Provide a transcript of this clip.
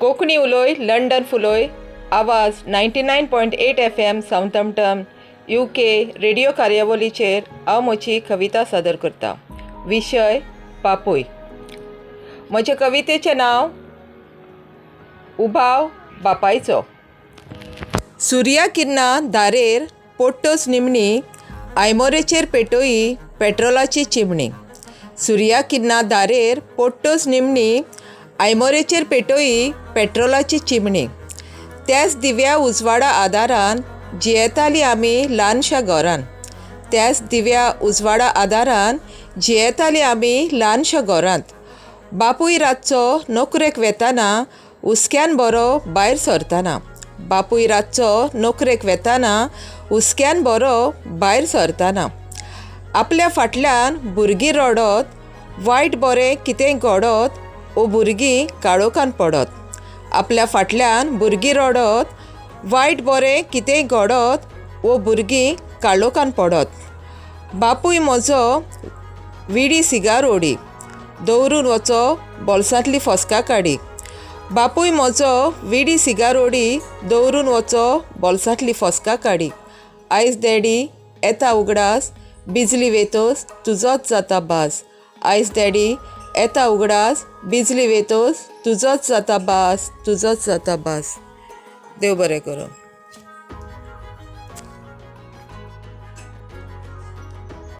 Konkani उलोय London फुलोय आवाज 99.8 F M Southampton U K radio कार्यावलीचेर हांव म्हजी कविता सादर करतां. विशय बापूय. म्हजे कवितेचें नांव उभाव बापायचो. सुर्या किरणां धारेर पोडटच निमणी आयमोरेचेर पेटोयी पेट्रोलाची चिमणी. सुर्या किरणां धारेर पोडटच निमणी आयमोरेचेर पेटोयी पेट्रोलाची चिमणी. त्याच दिव्या उजवाडा आदारान जियेतालीं आमी ल्हानशा घरान. त्याच दिव्या उजवाडा आदारान जियेतालीं आमी ल्हानशा घरांत. बापूय रातचो नोकरेक वेताना हुस्क्यान बरो भायर सरताना. बापूय रातचो नोकरेक वेताना हुस्क्यान बरो भायर सरताना. आपल्या फाटल्यान भुरगीं रडत वायट बरें कितेंय घडत वो भुरगीं काळोखान पडत. आपल्या फाटल्यान भुरगीं रडत वायट बरें कितेंय घडत वो भुरगीं काळोखान पडत. बापूय म्हजो विडी सिगार ओडी दवरून वचो बोल्सांतली फस्कां काडी. बापूय म्हजो विडी सिगार ओडी दवरून वचो बोल्सांतली फस्कां काडी. आयज डॅडी येता उगडास बिजली वेतोस तुजोच जाता भास. आयज डॅडी येता उगडास बिजली वेतोस तुजोच जाता भास तुजोच जाता भास. देव बरें करूं.